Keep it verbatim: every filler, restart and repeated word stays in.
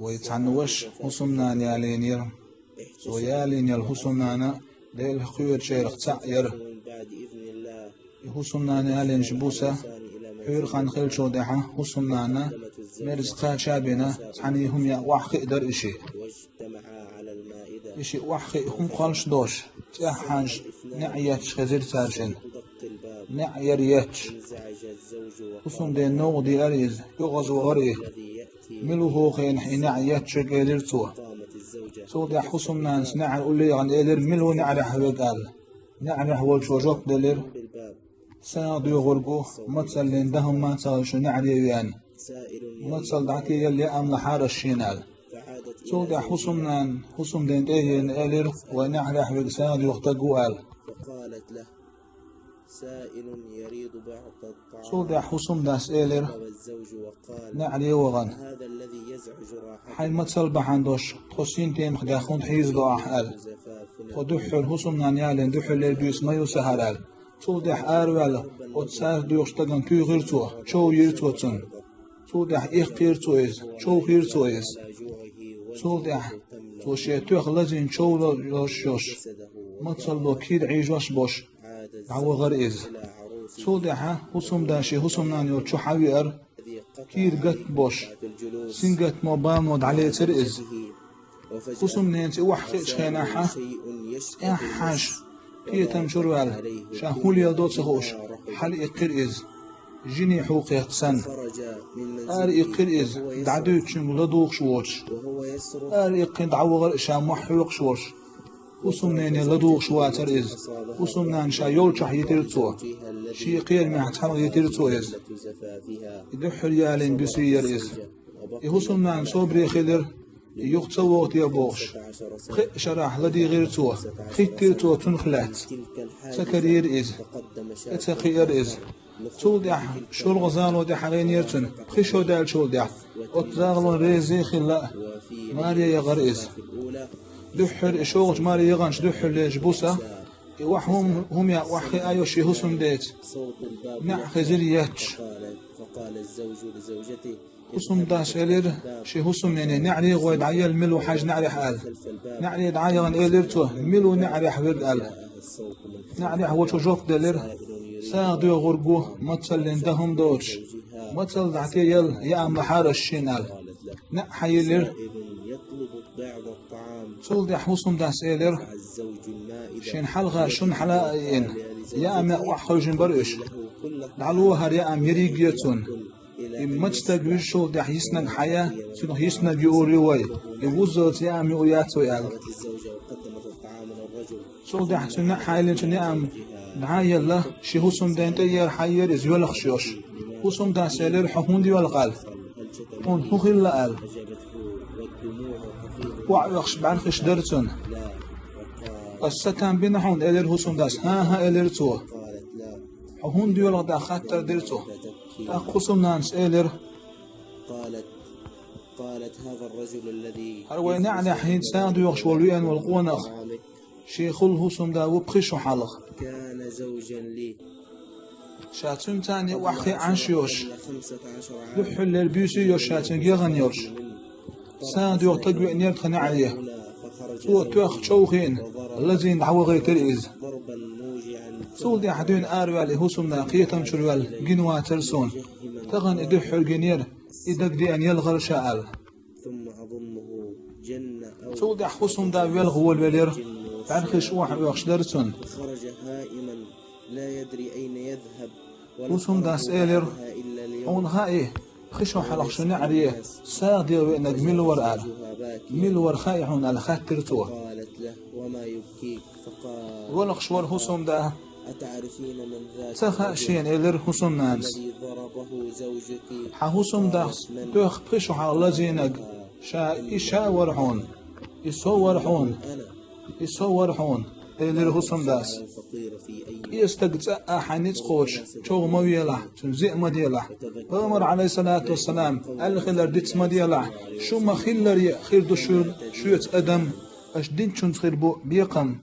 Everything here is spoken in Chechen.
Вай цхьана ваша хӀусамнана ялийнера. Цо ялийна йола хӀусамнана Делан кхоьручарах цхьаъ яра. И хӀусамнана ялийнча буса, хьуьйра хан хилчул тӀехьа хӀусамнана мерза кхача а бина, цхьанне хӀума яа охьахиъ дара и шиъ. И шиъ охьахиъ хӀума кхоллаш долуш, цӀеххьана неӀ етташ хезира цаьршинна. НеӀ яра етташ. ХӀусамдена новкъа деара иза, юкъаза вахара и. Мила ву хьо хенахь и неӀ етташ верг, элира цо. Цул тӀаьхьа хӀусамнанас неӀар уллехьа элира, мила ву неӀарехь верг аьлла. НеӀарехь волчо жоп делира: сагӀа доьхург ву, мацаллин дахам ма ца хилла шу неӀаре веана. Мацалла дӀатеяла яа ма лахьара ас шена аьлла. Цул тӀаьхьа хӀусамнана хӀусамдена тӀе а еана элира: вайн неӀарехь верг сагӀа доьху стаг ву аьлла. Цул тӀаьхьа хӀусамдас элира, неӀаре вахана: хьайн мацалла бахьана долуш тхо синтемах даьхна хӀунда хьийзадо ахь аьлла. Тхо дуьххьара хӀусамнана ялийна дуьххьарлера буьйса ма ю сан хӀара аьлла. Цул тӀаьхьа араваьлла, оцу сагӀа доьхучу стагана туьйхира цо, чов йира цо цунна. Цул тӀаьхьа иккхийра цо иза, човхийра цо иза. Цул тӀаьхьа цо шен тоьхна лазийна чов ло-, лозуш йолуш, мацалло кийра Ӏийжош болуш, дӀавахара иза. Цул тӀаьхьа хӀусамда шен хӀусамнана йолчу хьан веара, кийра гатта болуш, сингаттамо, балано дӀалецира иза. ХӀусамненца и охьахиъчу хенахь, цӀеххьана кхетам чуьра ваьлла, ша хӀун леладо ца хууш, хьалаиккхира иза, жине хьулкхетта санна. Араиккхира иза, дӀадуьйцучуьнга ладугӀуш воцуш. Араиккхина дӀавахара ша мохь хьоькхуш волуш. ХӀусамнене ладугӀуш вацара иза. ХӀусамнана ша йолчохь йитира цо. Шен кхерамехь цхьаьна йитира цо иза. И дуьххьара ялийна буьйса яра иза. И хӀусамнана собаре хилира, и юха ца вогӀу те бохуш. Пхи а шарахь ладийгӀира цо, хиттира цо цунах лаьцна. Ца карийра иза. ТӀе ца кхиира иза. Цул тӀаьхьа шолгӀа зало тӀе хьахийнера цунна, пхи шо даьллачул тӀаьхьа. Оцу залонна реза а хилла, маре яхара иза. Дуьххьара и шолгӀачу маре яханчу дуьххьарлерчу буса, и охьа хӀума, хӀума яа охьахиъна йолуш шен хӀусамдеца, неӀ хезира етташ. ХӀусамдас элира шен хӀусамнене: неӀаре гӀой дӀаяла, мила ву хьажа неӀарехь аьлла. НеӀаре дӀа а яхана элира цо: мила ву неӀарехь верг аьлла. НеӀарехь волчо жоп делира: сагӀа доьхург ву, мацаллин дахам доцуш. Мацалла дӀатеяла яа ма лахьара ас шена аьлла. НеӀ хьайиллира. Цул тӀаьхьа хӀусамдас элира: шена хьалха шуна хьала а йина, яа маьӀ охьахевшина бара уьш. ДӀало хӀара яа ма ерриг а цунна. И мацан стаг вуьжучул тӀаьхьа йиснарг хьаяь, цунах йиснарг юур ю вай, и вуззалц яа ма юур яц вай аьлла. Цул тӀаьхьа цуьнан неӀ хьайиллина, цуьнан яа ма дӀа а елла, шен хӀусамден тӀе а яра, хьайера иза йоьлхуш йолуш. ХӀусамдас элира: хьо хӀунда йоьлху аьлла? Хьуна хӀун хилла аьлла? КӀоӀ оьхуш бӀаьрхиш дара цуьнан. Ас сатам бина хьуна, элира хӀусамдас. ХӀан-хӀа, элира цо. Хьо хӀунда йоьлху аьлла хаттар дира цо. ТӀаккха хӀусамнанас элира: хӀара вайн неӀарехь хӀинца сагӀа доьхуш волу веана волу къонах, шен хӀусамда ву пхи шо хьалха. Ша цуьнца цхьаьна охьахиъна Ӏаш йолуш, дуьххьарлера буьйса йолуш ша цуьнга яхана йолуш. СагӀа доьху стаг веанера тхан неӀаре. Цо тоьхна човхийна, лазийна дӀавахийтира иза. Цул тӀаьхьа дуьйна араваьлла и хӀусамда кхетам чуьра ваьлла, гина вацара суна. Тахана и дуьххьара гинера, и дагадеана йоьлхура ша аьлла. Цул тӀаьхьа хӀусамда воьлха волавелира, бӀаьрхиш охьа оьхуш дара цуьнан. ХӀусамдас элира: хьуна хаьий, пхи шо хьалха шун неӀаре сагӀа доьху веанарг мила вара аьлла? Мила вара хаьий хьуна аьлла, хаьттира цо. Воьлхуш вара хӀусамда. Ца хаьа шена, элира хӀусамнанас. Хьан хӀусамдас тоьхна пхи шо хьалха лазийнарг ша, и ша вара хьуна, и со вара хьуна, и со вара хьуна, элира хӀусамдас. Къен стаг цӀа а хьайн ницкъ кхочуш, чов ма велахь, цуьнан зен ма делахь. Пайхамара, Ӏалайхиссалату вассалам, аьлла хилар диц ма делахь, шу ма-хиллара а хир ду шуьца адам, аша динчуьнца хир бу бекхам.